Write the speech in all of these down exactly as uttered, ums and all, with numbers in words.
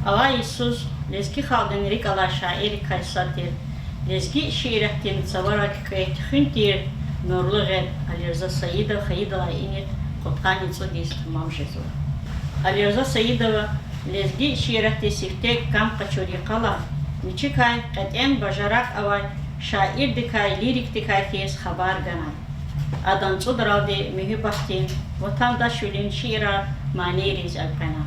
Алай йисуз лезги халкьдин рикӀ алай шаиррикай сад тир, лезги шииратдин цавара куькӀвей туьхуьн тир нурлу гъед Алирза Саидов хайидалай инихъ кьудкъанни цӀуд йис тамам жезва. Алирза Саидова лезги шииратдин сифте кам къачур йикъалай, вичикай кьетӀен бажарагъ авай шаирдикай, лирикдикай хьиз хабар ганай. Адан цӀудралди муьгьуьббатдин, ватандашвилин шиирар манийриз элкъвена.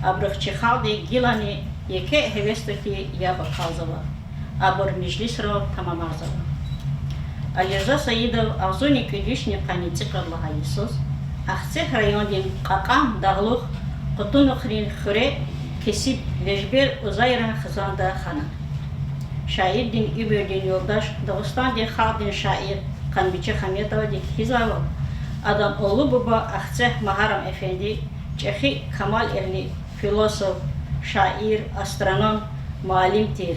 Абурухъ чи халкьдин гилани еке гьевесдаказ яб акалзава. Абур межлисрал тамамарзава. Алирза Саидов агъзурни кӀуьд вишни къанни цӀикьвед лагьай йисуз Ахцегь райондин Кьакьан дагълух Къутунухрин хуьре кесиб Вежбер Узайран хизанда хана. Шаирдин уьмуьрдин юлдаш, Дагъустандин халкьдин шаир Къанбиче Хаметовади кхьизвайвал, адан улу буба Ахцегь Магьарам эфенди чӀехи камалэгьли, философ, шаир, астроном, муаллим тир.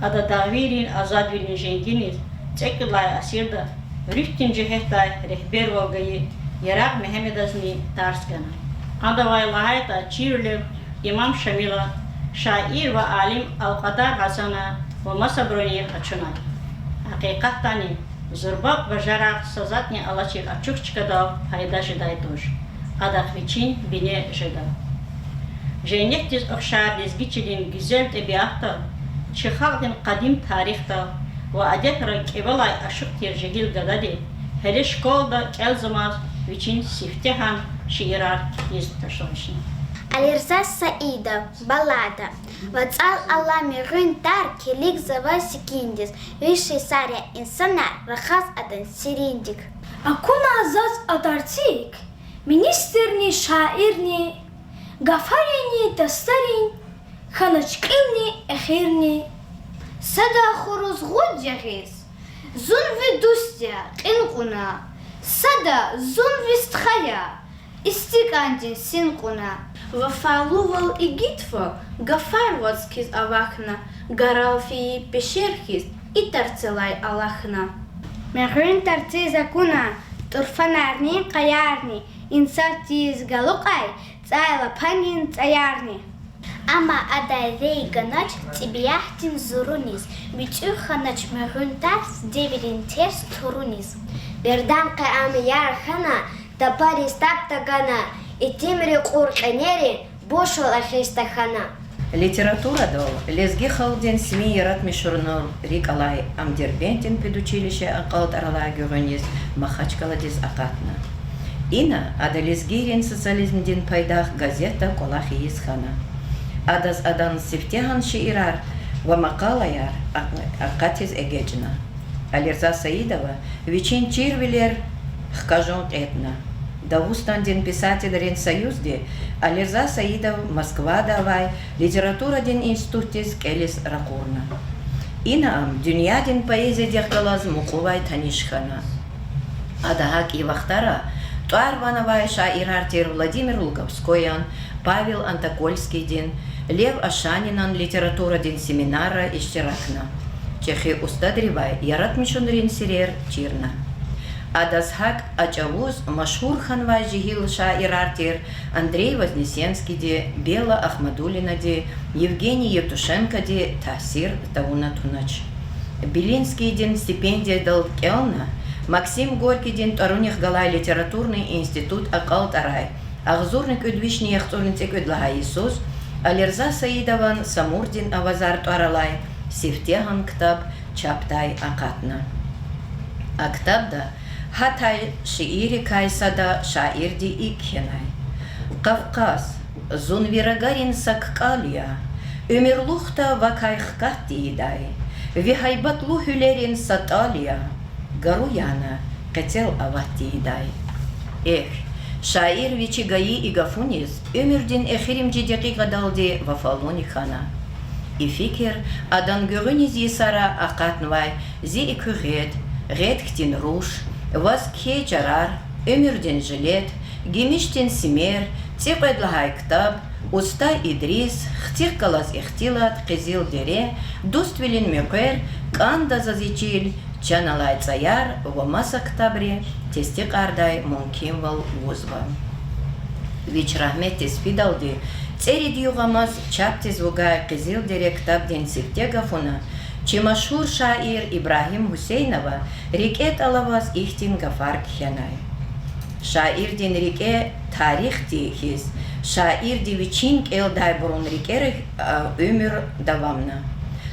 Ада дагъвийрин азадвилин женгиниз цӀекӀуьд лагьай асирда руьгьдин жигьетдай регьбервал гайи Ярагъ Мегьамедазни тарс гана. Адавай лагьайтӀа, чирвилер Имам Шамила, шаир ва алим Алкьвадар Гьасана ва масабуруни къачунай. Гьакъикъатдани, зурба бажарагъ са затӀни алачир ачух чкадал пайда жедай туш, адахъ вичин бине жеда. Женнетдиз ухшар лезги чилин гуьзел тӀебиатдал, чи халкьдин къадим тарихдал ва адетра кӀевелай ашукь тир жегьил гадади гьеле школада кӀелзамаз вичин сифтегьан шиирар кхьиз башламишна. Алирза Саидов, баллада. ВацӀал ала мегъуьн тар, килигзава секиндиз, виш йисар я инсанар рахаз адан сериндик. Акуна заз а тарцик министрни, шаирни, гафаринни дастарин хьанач кьилни эхирни. Сада хуруз гъуд ягъиз, зун ви дуст я, кьин кьуна, сада зун ви стха я, истикӀандин син кьуна. Вафалувал игитвал гафар вацӀ хьиз авахьна, гарал фейи пешер хьиз и тарцелай алахьна. Мегъуьн тарциз акуна тӀурфанарни, къаярни, инсаф тийиз галукьай цӀайлапанин цӀаярни. Амма ада рей ганач тӀебиатдин зуруниз, муьтӀуьгъ хьанач мегъуьн тарс девирин терс туруниз. Бердан къе ам яр хьана, тапариз таб тагана, итимри кьур кьенери бушал эхиз тахьана. Литературадал лезги халкьдин сивин яратмишунрин рикӀ алай ам Дербентдин педучилище акьалтӀаралай гуьгъуьниз Махачкъаладиз акъатна. Ина ада лезгийрин социализмдин пайдах газетда кӀвалах ийиз хьана. Адаз адан сифтегьан шиирар ва макъалаяр акъатиз эгечӀна. Алирза Саидова вичин чирвилер хкажун кьетӀна. Дагъустандин писателрин союзди Алирза Саидов Москвада авай литературадин институтдиз кӀелиз ракъурна. Ина ам дуьньядин поэзиядихъ галаз мукьувай таниш хьана. Ада гьакӀ и вахтара тӀвар-ван авай шаирар тир Владимир Луговскоян, Павел Антокольскийдин, Лев Ашанинан литературадин семинарра иштиракна. ЧӀехи устадривай яратмишунрин сирер чирна. Адаз гьакӀ а чӀавуз машгьур хьанвай жегьил шаирар тир Андрей Вознесенскийди, Белла Ахмадуллинади, Евгений Евтушенкоди таъсир тавуна тунач. Белинскийдин стипендиядал кӀелна, Максим Горькийдин тӀварунихъ галай литературный институт акьалтӀарай агъзурни кӀуьд вишни яхцӀурни цӀекӀуьд лагьай йисуз Алирза Саидован Самурдин авазар тӀвар алай сифтегьан ктаб чапдай акъатна. А ктабда гьатай шииррикай сада шаирди икӀ кхьенай: Къавкъаз, зун ви рагарин са кӀал я, уьмуьрлухда вакай хкат тийидай, ви гьайбатлу гьуьлерин са тӀал я, гару яна къецел ават тийидай. Эхь, шаир вичи гайи и гафуниз уьмуьрдин эхиримжи декьикьадалди вафалуни хьана. И фикир адан гуьгъуьниз йисара акъатнавай Зи экуь гъед, Гъед хьтин руш, Ваз кхьей чарар, Уьмуьрдин жилет, Гимишдин симер, ЦӀикьвед лагьай ктаб, Уста Идрис, Хцихъ галаз ихтилат, Къизил дере, Дуствилин муькъвер, КӀанда заз и чил, Чан алай цӀаяр ва маса ктабри тестикьардай мумкинвал гузва. Вич рагьметдиз фидалди ЦӀерид югъ амаз чапдиз вугай Къизилдере ктабдин сифте гафуна чи машгьур шаир Ибрагьим Гьуьсейнова рикӀе тӀал аваз ихьтин гафар кхьенай: Шаирдин рикӀе тарихди хьиз, шаирди вичин кӀелдайбурун рикӀера, а, уьмуьр давамна.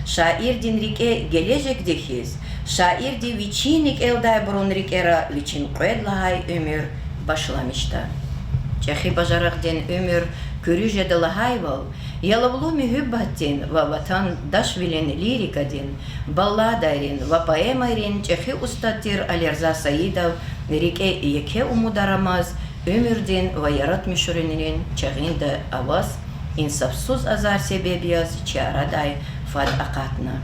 Шаирдин рикӀе гележегди хьиз, шаирди вичини кӀелдайбурун рикӀера вичин кьвед лагьай уьмуьр башламишда. ЧӀехи бажарагъдин уьмуьр куьруь жеда лагьайвал, ялавлу муьгьуьббатдин ва ватандашвилин лирикадин, балладайрин ва поэмайрин чӀехи устад тир Алирза Саидов рикӀе еке умудар амаз, уьмуьрдин ва яратмишунрин чагъинда аваз, инсафсуз азар себеб яз чи арадай фад акъатна.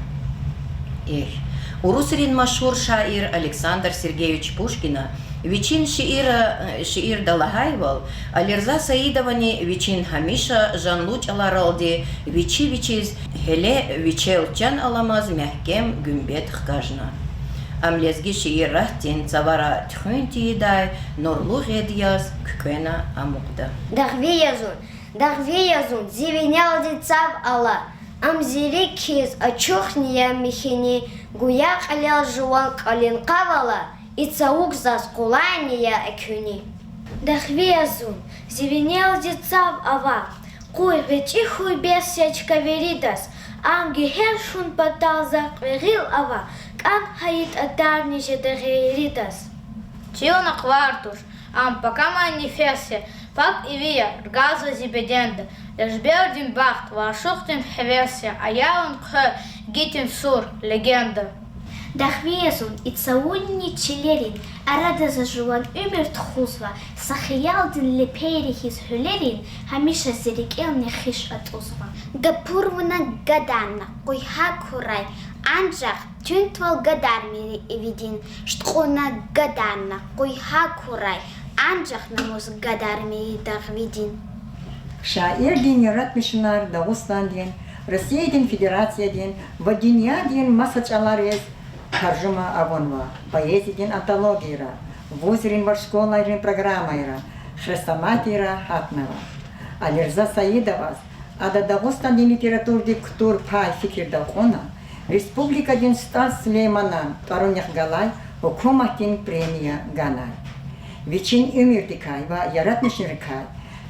Эхь, урусрин машгьур шаир Александр Сергеевич Пушкина вичин шиира, шиирда лагьайвал, Алирза Саидовани вичин гьамиша жанлу чӀаларалди вичи вичиз, гьеле вичел чан аламаз мягькем гуьмбет хкажна. Ам лезги шииратдин цавара туьхуьн тийидай нурлу гъед яз куькӀвена амукьда. Дагъви я зун, дагъви я зун, зи винелди цав ала. Ам зи рикӀ хьиз ачухни я михьини, гуя кьилел жуван кӀвалин къав ала, и цавук заз къулайни я экуьни. Дагъви я зун, зи винелди цав ава, къуй гъвечӀи хьуй бес я чка виридаз, ам гуьгьер хьун патал захъ кьве гъил ава, кӀан гьайи татарни жеда гъейридаз. Чил накъвар туш, ам пакамай нефес я, пак иви я, ргазва зи беденда, лежбердин бахт ва ашукьдин гьевес я, аялун хъвер, гитин сур, легенда. Дагъви я зун, и цавунни чилерин арада за жуван уьмуьр тухузва, са хиялдин лепейри хьиз гьуьлерин, гьамиша зи рикӀел нехиш атӀузва. Гапур вуна гадарна къуй гьакурай, анжах туьнтвал гадармири ивидин, шуткьуна гадарна къуй гьакурай, анжах намус гадармири дагъвидин. Шаирдин яратмишунар Дагъустандин, Россиядин Федерациядин ва дуьньядин маса чӀалариз таржума авунва, поэзиядин антологияра, вузрин ва школайрин программайра, хрестоматияра гьатнава. Алирза Саидоваз, ада Дагъустандин литературадик кутур пай фикирдал кьуна, республикадин СтӀал Сулейманан тӀварунихъ галай гьукуматдин премия ганай. Вичин уьмуьрдикай ва яратмишунрикай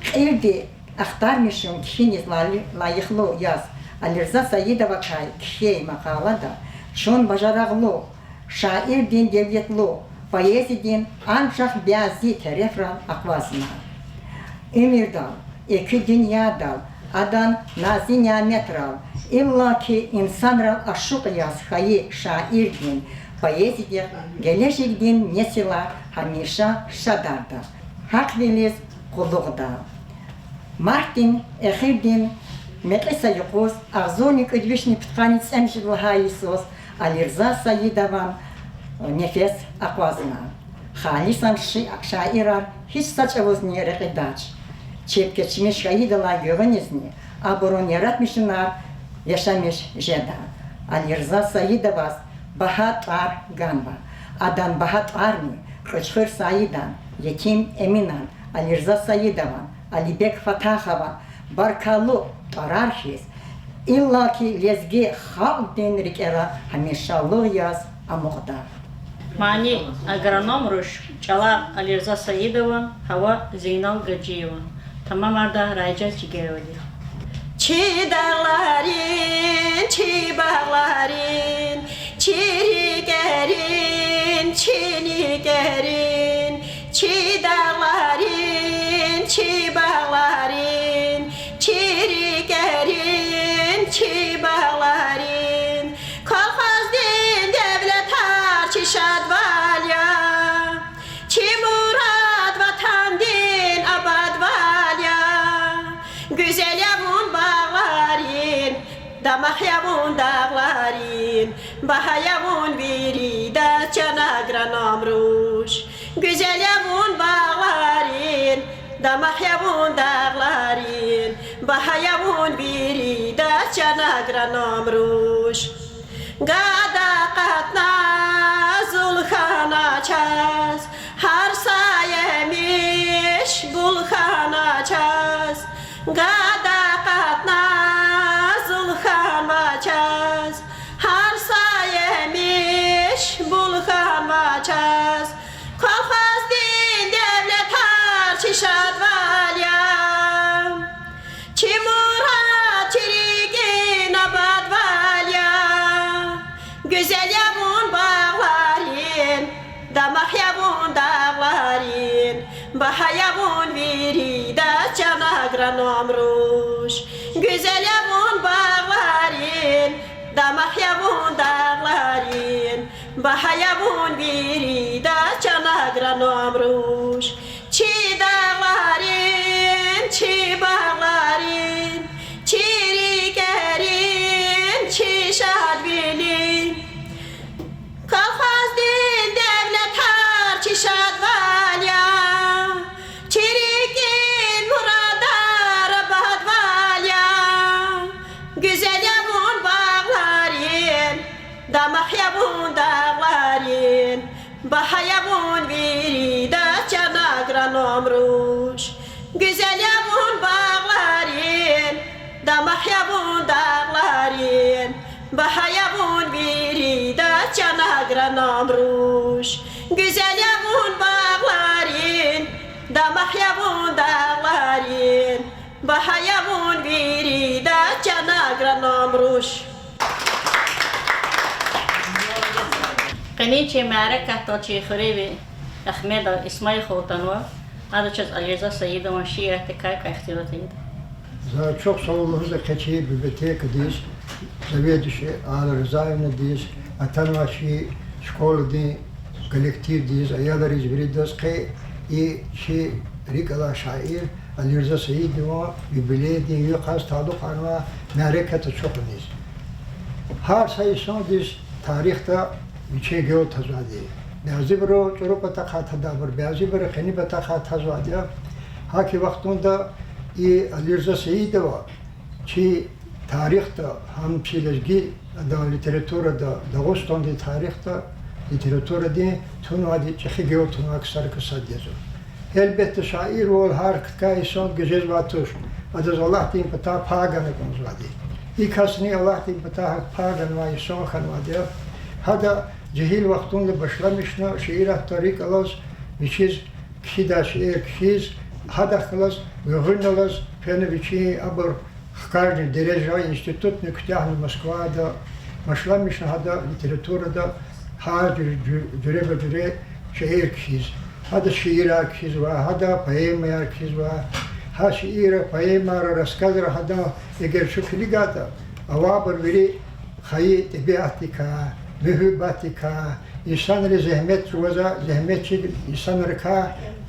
кьилди ахтармишун кхьиниз лай-, лайихлу яз Алирза Саидовакай кхьей макъалада чун бажарагълу шаирдин девлетлу поэзиядин анжах бязи терефрал акъвазна. Уьмуьрдал, экуь дуьньядал, адан нази няметрал, иллаки инсанрал ашукь яз хьайи шаирдин поэзиядихъ гележегдин несилар гьамиша шадарда, гьахъвилиз къуллугъда. Мартдин эхирдин мекьи са юкъуз агъзурни кӀуьд вишни пудкъанни цӀемуьжуьд лагьай йисуз Алирза Саидован нефес акъвазна. Халисан ши-, шаирар гьич са чӀавузни рекьидач. Чеб кечмиш хьайидалай гуьгъуьнизни абурун яратмишунар яшамиш жеда. Алирза Саидоваз багьа тӀвар ганва. Адан багьа тӀварни Кьуьчхуьр Саидан, Етим Эминан, Алирза Саидован, Алибек Фатахован баркаллу тӀварар хьиз, иллаки лезги халкьдин рикӀера гьамишалугъ яз амукьда. Мани: агроном руш, чӀалар Алирза Саидован, гьава Зейнал Гьажиеван. Тамамарда Раижа Чигеевади. Чи дагъларин, чи багъларин, чи рикӀерин, чи никӀерин, чи дагъларин, чи багъларин, чи рикӀерин, чи багъларин, колхоздин девлетар чи шадвал я, чи мурад ватандин абадвал я. Гуьзел я вун багъларин, дамах я вун дагъларин, багьа я вун виридаз, чан агроном руш. Гуьзел я вун багъларин, дамах я вун дагъларин, багьа я вун виридаз, чан агроном руш. Гада акъатна зул хьана чаз, гьар са емиш гул хьана чаз. Гада Гуьзел я вун багъларин, дамах я вун дагъларин, багьа я вун вирида, чан агроном руш. Гуьзел я вун багъларин, дамах я вун дагъларин, багьа я вун вирида, чан агроном руш. Чи дагъларин, чи багъларин, чи рикӀерин, чи шадвилин, колхоздин девлетар чи шадвал я, чи рикӀин мурадар абадвал я. Гуьзел я вун багъларин, дамах я вун дагъларин, багьа я вун вирида, чан агроном руш. Гуьзел я вун багъларин, дамах я вун дагъларин, багьа я вун вирида, чан агроном руш. Гуьзел я вун багъларин, дамах я вун дагъларин, багьа я вун вирида, чан агроном руш. Къенин чи мярекатдал чи хуьруьнви Ахмедов Исмаил халу атанва, ада чаз Алирза Саидован шииратдикай кьве ихтилат ийида. За чухсагъул лугьуз кьван чи библиотекадиз, заведующий Алла Ризаевнадиз, атанвай чи школадин коллективдиз, аялриз, виридаз, къе и чи рикӀ алай шаир Алирза Саидован юбилейдин юкъуз талукьарнавай мярекат ачухуниз. Гьар са инсандиз тарихда вичин гел тазвайди. Бязибуру чӀуру патахъай тадайбур, бязибуру къени патахъай тазвайди я. ГьакӀ и вахтунда и Алирза Саидова чи тарихда, гьам чи лезги адан литературада, Дагъустандин тарихда, литературадин тунвайди, чӀехи гел тунвай ксарикай сад язва. Гьелбетда, шаирвал гьар кткай инсан гуьзезвай туш, адаз Аллагьдин патай пай гана кӀанзавайди. И касни Аллагьдин патай гьакӀ пай ганвай инсан хьанвайди я. Гьада жегьил вахтунда башламишна шииратда рикӀ алаз, вичиз кхьидай шиир кхьиз, гьадахъ галаз гуьгъуьна алаз фена вичин абур хкажни дережа, институтни куьтягьна Москвада, башламишна гьада литературада гьар жуьр-, жуьр-, жуьреба-жуьре шиир кхьиз. Гьада шиирар кхьизва, гьада поэмаяр кхьизва. Гьа шиирра, поэмайра, рассказра гьадан эгер чун килигайтӀа, авайбур вири хайи тӀебиатдикай, муьгьуьббатдикай, инсанри зегьмет чӀугвазвай, зегьметчи инсанрикай,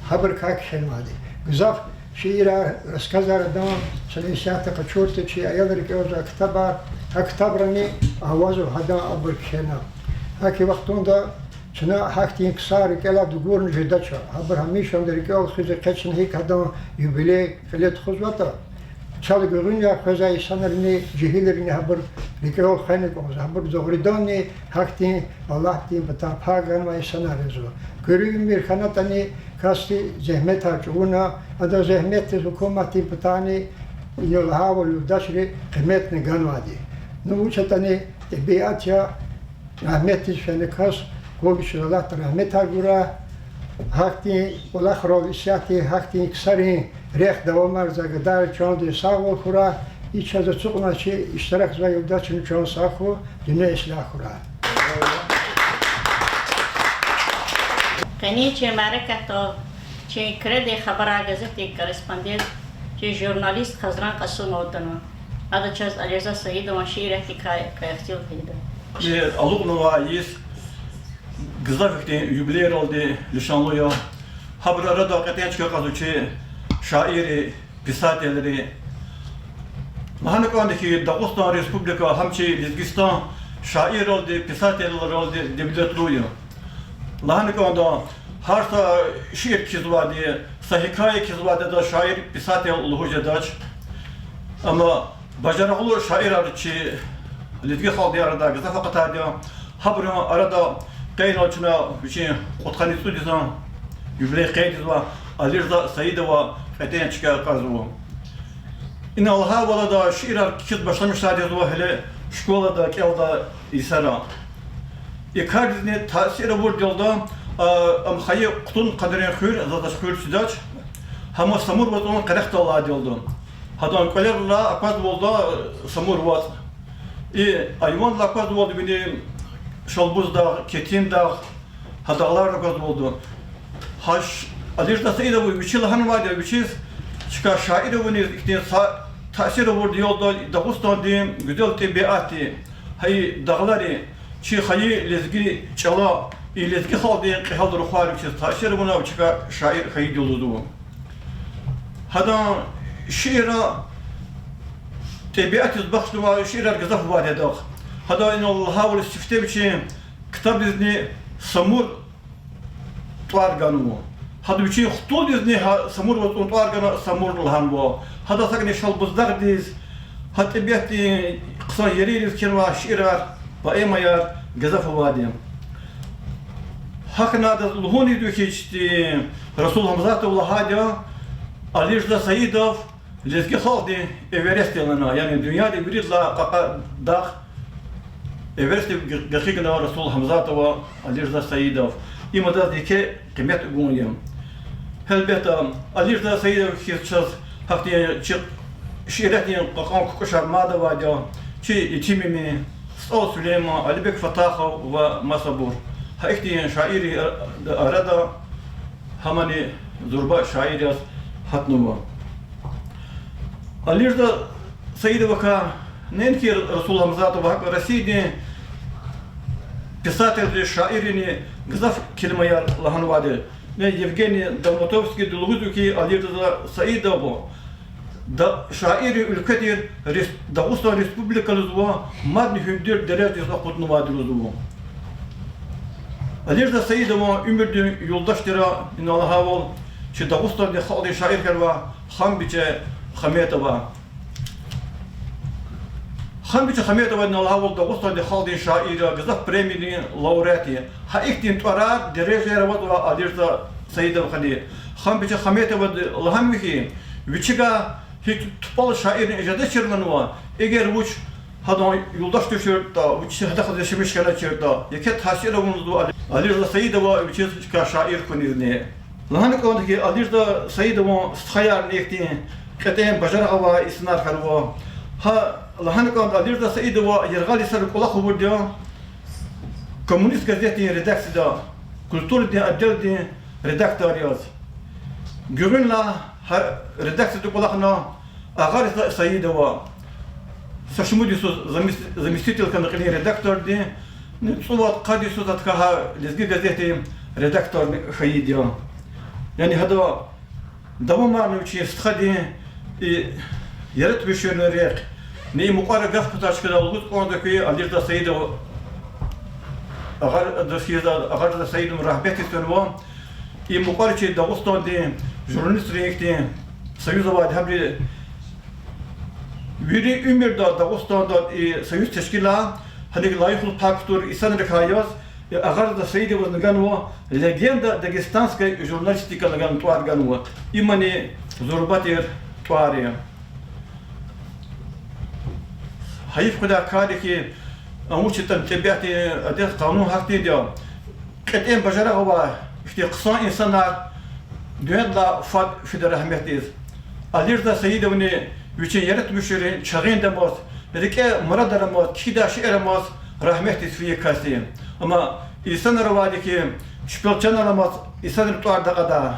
гьабурукай кхьенвайди. Гзаф шиирар, рассказар адан, чна исятда къачуртӀа, чи аялри кӀелзавай ктабар, гьа ктабрани авазва гьадан абур кхьена. ГьакӀ и вахтунда чна гьахьтин ксар рикӀелай дугурна жедач, гьабур гьамишанда рикӀел хуьз экъечӀна гьикӀ гьадан юбилей кьиле тухузватӀа, чал гуьгъуьнияр къвезвай инсанрини, жегьилрини гьабур рикӀел хвена кӀанзава, гьабур дугъриданни гьахьтин Аллагьдин патай пай ганвай инсанар язва. Куьруь уьмуьр хьанатӀани, касди зегьметар чӀугуна, адан зегьметдиз гьукуматдин патайни, ина лагьайвал, юлдашри къиметна ганвайди. Ну, вуч ятӀани, тӀебиат я, рагьметдиз фена кас, къуй вичиз Аллагьди рагьметар гурай. Гьахьтин кӀвалахрал исятда гьахьтин ксарин рехъ давамарзавай гадайриз чандин сагъвал хьурай. И чаз ацукьнавай чи иштиракзавай юлдашрини чан сагъ хьуй, дуьнья ислягь хьурай. Къенин чи мярекатдал чи Куьредин хабарар газетдин корреспондент, чи журналист Хазран Кьасумова атанва. Ада чаз Алирза Саидован шииратдикай кьве ихтилат ийида. И алукьнавай йис гзаф ихьтин юбилейралди лишанлу я. Гьабурун арада кьетӀен чка кьазва чи шаирри, писателри. Лагьана кӀанда хьи, Дагъустан Республика гьам чи Лезгистан шаирралди, писателралди девлетлу я. Лагьана кӀанда, гьар са шиир кхьизвайди, са гьикая кхьизвайди адаз шаир, писатель лугьуз жедач. Амма бажарагълу шаирар чи лезги халкьдин арада гзаф акъатайди я. Гьабурун арада къе инал чна вичин кьудкъанни цӀуд йисан юбилей къейдзава, Алирза Саидова кьетӀен чка кьазва. Ина лагьайвал, ада шиирар кхьиз башламишзавайди язва гьеле школада кӀелдай йисара. И кардизни таъсир авурди я ада, а, ам хайи Кьуьтуьнкъанарин хуьр, заз хуьр чидач, гьам Самур вацӀун къерехдал алайди я ада. Гьадан кӀвалерилай аквазвалда Самур вацӀ. И айвандилай аквазвалда вини Шалбуздагъ, Кетиндагъ, гьа дагълар аквазвалда. Гьа Алирза Саидов вичи лагьанвайди я, вичиз чка шаир авуниз ихьтин са-, таъсир авурди ялда Дагъустандин гуьзел тӀебиатди, гьа и дагълари, чи хайи лезги чӀала, и лезги халкьдин кьегьал рухвайри вичиз таъсир авуна, чка шаир хьайиди я лугьузва. Гьадан шиирар, тӀебиатдиз бахшнавай шиирар гзаф авайди я адахъ. Гьада инал лагьайвал сифте вичин ктабдизни Самур тӀвар ганва. Гьада вичин хтулдизни гьа Самур вацӀун тӀвар гана, Самур лагьанва. Гьада сакӀни Шалбуздагъдиз, гьа тӀебиатдин хъсан еририз кхьенвай шиирар, поэмаяр гзаф авайди я. Гьахьна адаз лугьуниз вичи Расул Гьамзатов лагьайди я, Алирза Саидов лезги халкьдин Эверест я лагьана, яни дуьньядин виридалай кьакьа дагъ Эверестдив г-, гекъигна Расул Гьамзатова Алирза Саидов. Им адаз еке къимет гун я. Гьелбетда, Алирза Саидов хьиз чаз гьахьтин чи шииратдин кьакьан кукӀушар мад авайди я, чи Етим Эмин, СтӀал Сулейман, Алибек Фатахов ва масабур. Гьа ихьтин шаиррин арада гьамани зурба шаир яз гьатнава. Алирза Саидовакай неинки Расул Гьамзатова, гьакӀ Россиядин писателри, шаиррини гзаф келимаяр лагьанвайди я. Евгений Долматовскийди лугьузва хьи, Алирза Саидов да-, шаиррин уьлкведин рес-, Дагъустан Республика лугьузва, мадни гьуьндуьр дережадиз акъуднавайди лугьузва. Алирза Саидован уьмуьрдин юлдаш тир, инал лагьайвал, чи Дагъустандин халкьдин шаир хьанвай Ханбиче Хаметова. Ханбиче Хаметова, инал лагьайвал, Дагъустандин халкьдин шаир я, гзаф премиярин лауреат я. Гьа ихьтин тӀварар, дережаяр авазва Алирза Саидовахъни. Ханбиче Хаметовади лагьанва хьи, вичикай гьич тупӀал шаирни жедачир лагьанва, эгер вуч гьадан юлдаш туширтӀа, вуч гьадахъ яшамиш хьаначиртӀа, еке таъсир авунзава Алирза Саидова вичиз чка шаир хьунизни. Лагьана кӀанда хьи, Алирза Саидован стхаяр нихьтин кьетӀен бажарагъ авай инсанар хьанва. Гьа, лагьана кӀанда, Алирза Саидова яргъал йисара кӀвалах авурди я Коммунист газетдин редакцияда культурадин отделдин редактор яз. Гуьгъуьнлай гьа редакцияда кӀвалахна Агъариза Саидова, са шумуд йисуз замес-, заместитель хьана кьилин редактордин, цӀувад-къад йисуз гьа Лезги газетдин редактор хьайиди я. Яни гьада давамарна вичин стхадин и яратмишунрин рехъ. Ни и мукьвара гаф кутаз чкада лугьуз кӀанда хьи, Алирза Саидов, Агъа-, Агъариза Саидов рагьметдиз фенва, и мукьвара чи Дагъустандин журналистрин ихьтин союз авайди, гьабуру вири уьмуьрда Дагъустанда и союз тешкилай, гьаник лайихлу пай кутур инсанрикай яз, и Агъариза Саидоваз ганва легенда дагестанской журналистики лагьана тӀвар ганва. Имни зурба тир тӀвар я. Гьайиф хьуй а кар хьи, а вуч ятӀани, тӀебиатдин адет-къанун гьахьтинди я. КьетӀен бажарагъ авай ихьтин хъсан инсанар дуьньядилай фад фида рагьметдиз. Алирза Саидовни вичин яратмишунрин чагъинда амаз, рикӀе мурадар амаз, кхьидай шейэр амаз рагьметдиз фейи кас я. Амма инсанар авайди хьи, шпел чан аламаз инсанрин тӀвар дакьадай.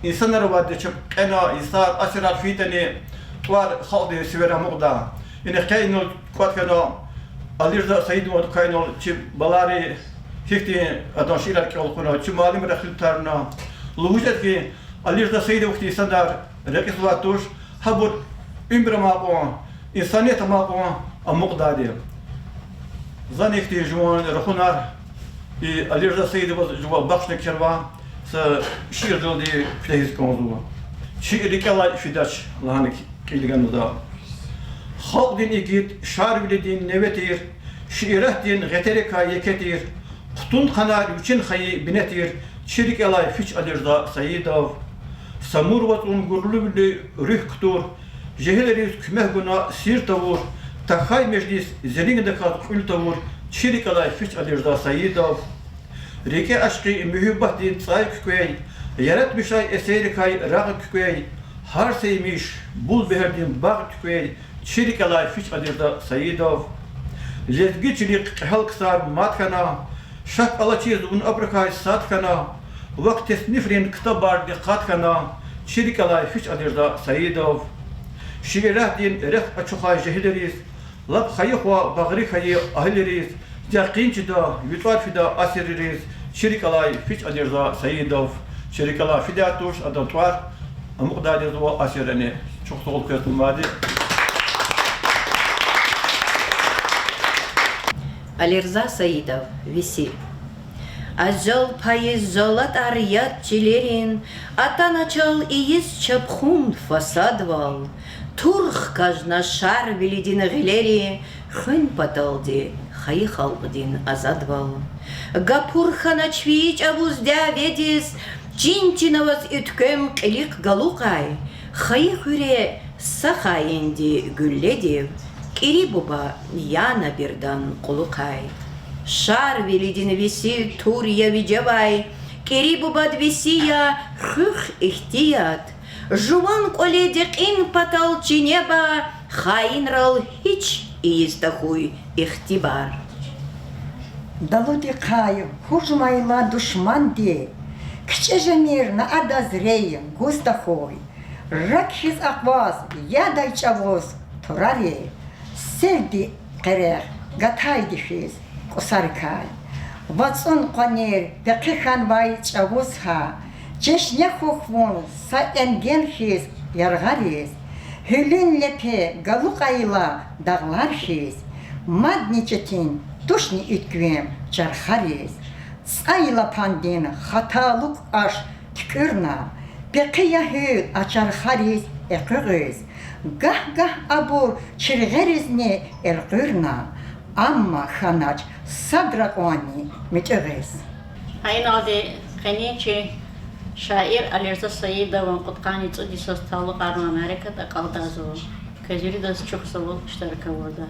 Инсанар авайди чеб кьена, йисар, асирар фейитӀани, тӀвар, халкьдин сивер амукьдай. Ина къе инал кӀватӀ хьана, Алирза Саидовадикай инал чи балайри гьихьтин адан шиирар кӀел хъувуна, чи муаллимри хилтарна. Лугьуз жеда хьи, Алирза Саидова хьтин инсанар рекьизвай туш, гьабур уьмуьр амай кьван, инсаният амай кьван амукьдайди. Зани ихьтин жуван рахунар и Алирза Саидоваз жуван бахшна кхьенвай са шиирдалди куьтягьиз кӀанзава. Чи рикӀелай фидач лагьана кьил ганвайди я. Халкьдин игит Шарвилидин неве тир, шииратдин гъетерикай еке тир, хъутун хъанар вичин хайи бине тир, чи рикӀелай фич Алирза Саидов. Самур вацӀун гурлувилин руьгь кутур, жегьилриз куьмек гуна сир тавур, тахьай межлис зериндаказ кьуьл тавур, чи рикӀелай фич Алирза Саидов. РикӀе ашкъи муьгьуьббатдин цӀай куькӀвей, яратмишай эсеррикай рагъ куькӀвей, гьар са емиш, бул бегьердин багъ куькӀвей, чи рикӀелай фич Алирза Саидов. Лезги чилихъ кьегьал ксар мад хьана, Шак алачиз вун абурукай сад хьана, вак теснифрин ктабарди къад хьана, чи рикӀ алай фич Алирза Саидов. Шииратдин рехъ ачухай жегьилриз, лап хайи хва багъри хьайи агьалийриз, якъин чида, ви тӀвар фида асирриз, чи рикӀ алай фич Алирза Саидов. Чи рикӀ алай фидай туш, адан тӀвар амукьдайди жезва асиррани. Чухсагъул квез, мад. Алирза Саидов, Веси. Ажал пайиз жалатӀар яд чилерин, атана чал ийиз чапхун фасадвал, тур хкажна Шарвилидин гъилери, хуьн паталди хайи халкьдин азадвал. Гапур хьанач фейи чӀавуз дяведиз, чин-чинаваз уьтквем кьилихъ галукьай, хайи хуьре са хаинди гуьлледив, КӀири буба яна бирдан кьулухъай. Шарвилидин Веси тур я вижевай, КӀири бубад Веси я хуьх ихтият. Жуван кӀвале декьин патал чинеба, хаинрал гьич ийиз тахьуй ихтибар. Далудихъай гьужумайла душманди, кичӀе жемир на адаз рей гуз тахьуй. Рак хьиз акъваз ядай чӀавуз турари, селди къерех гатайди хьиз кӀусарикай. ВацӀун къванер пехъи хьанвай чӀавуз гьа, чешне хьухь вун са энген хьиз яргъариз. Гьуьлуьн лепе галукьайла дагълар хьиз, мадни четин тушни уьтквем чархариз. ЦӀайлапандин хаталук аш туькӀуьрна, пехъи я гьуьл а чархариз экъуьгъиз. Гагь-гагь абур чиргъеризни элкъуьрна, амма хьанач садра кьванни муьтӀуьгъиз. Гьа иналди къенин чи шаир Алирза Саидован кьудкъанни цӀуд йисуз талукьарнавай мярекат акьалтӀзава. Квез виридаз чухсагъул иштирак авурда.